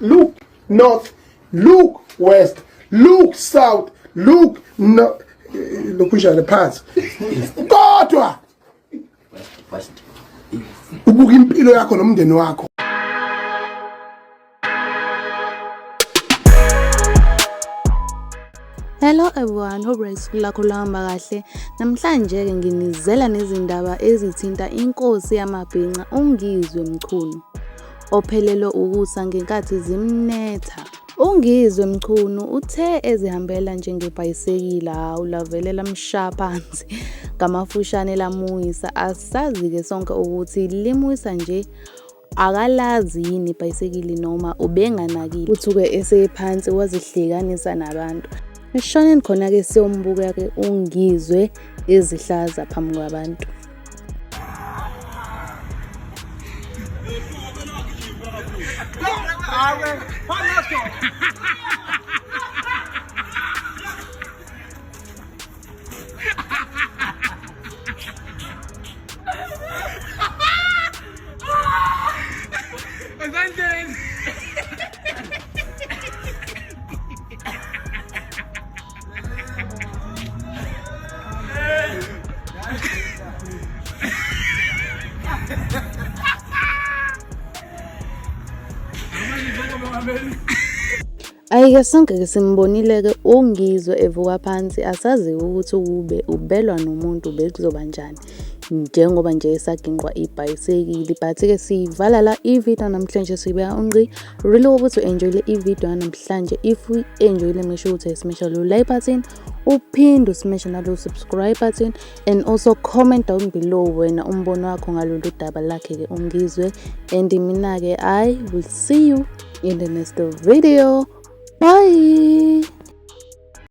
Look north, look west, look south, look no lokhu njalo phansi. Kodwa West. ubuka impilo yakho nomndeni wakho. Hello everyone, hope usuku lakho luhamba kahle. Namhlanje-ke nginizela nezindaba ezithinta inkosi yamabhinca uNgizwe Mchunu, ophelelwe ukusa ngenkathi zimnetha. UNgizwe Mchunu uthe ezihambela nje ngebhayisekili, hawu lavele lamshaya phansi ngamafushane lamuyisa. Asazi-ke sonke ukuthi limuyisa nje akalazi yini ibhayisekili noma ubenganakile. Uthuke esephansi wazihlekanisa nabantu. Esishoneni khona-ke siyombuka-ke uNgizwe ezihlaza phambi kwabantu. Ayike sonke-ke simbonile-ke uNgizwe evuka phansi asazi ukuthi ukube ubelwa nomuntu bekuzoba njani njengoba nje esaginqwa ibhayisekili but-ke siyivala la ividiyo namhlanje siyibeka ungqi. Really hope ukuthi u-enjoyile ividiyo yanamhlanje. If u-enjoyile make sure ukuthi uyasmasha lo like button, uphinde usmashe nalo subscribe button and also comment down below wena umbono wakho ngalolu daba lakhe-ke uNgizwe. And mina-ke I will see you in the next video. Bye.